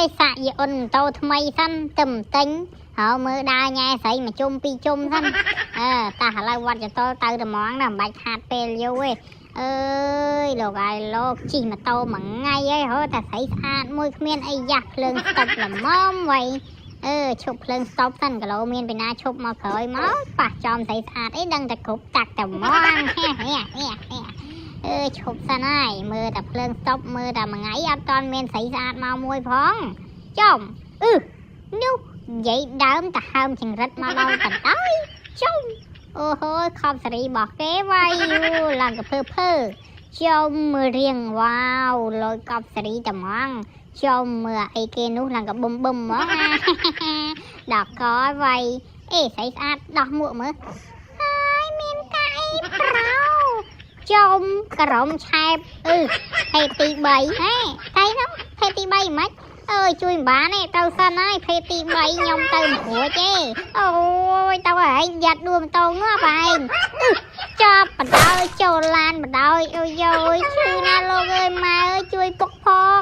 យសាក់យអ៊ុនម៉ូតូថ្មីសិនទៅមិនទិញហើយមើលដើរញ៉ែស្រីមួយជុំពីរជុំសិនអឺតាឥឡូវវត្តចតុលទៅត្មងណាមិនបាច់ខាតពេលយូរទេអើយលោកហើយលោកជិះម៉ូតូមួយថ្ងៃហើយហូតែស្រីស្អាតមួយគ្មានអីយ៉ាស់ភ្លើងស្តុបល្មមវៃអឺឈប់ភ្លើងស្តុបសិនកឡូមានពីណាឈប់មកក្រោយមកប៉ះចំស្រីស្អាតអីដឹងតែគ្រប់តាក់តែហ្មងហេហេហេហេអឺឈប់សិនហើយមើលតែភ្លើងស្តុបមើលតែមួយថ្ងៃអត់តាន់មានស្រីស្អាតមកមួយផងចំអឺនោះនិយាយដើមទៅហើមចង្រិតមកដល់បណ្ដោយចំអូហូខំសេរីរបស់គេវាយយូឡើងកភើភើចំមើលរៀងវ៉ាវលយកប់សេរីតែហ្មងចំមើលអីគេនោះឡើងកប៊ុំប៊ុំហ្មងអាដល់កវាយអេស្អីស្អាតដោះមួកមើលហើយមានកាអីប្រោចំក្រមឆែបអឺភេទទី3ហេថៃនោះភេទទី3មិនអើយជួយមិនបានទេទៅសិនហើយភេទទី3ខ្ញុំទៅមិនរួចទេអូយទៅហើយយ៉ាត់ដួលម៉ូតូងាប់ឯងចាប់បណ្ដោយចូលឡានបណ្ដោយអូយយឈឺណាស់លោកអើយម៉ែអើយជួយពុកផង។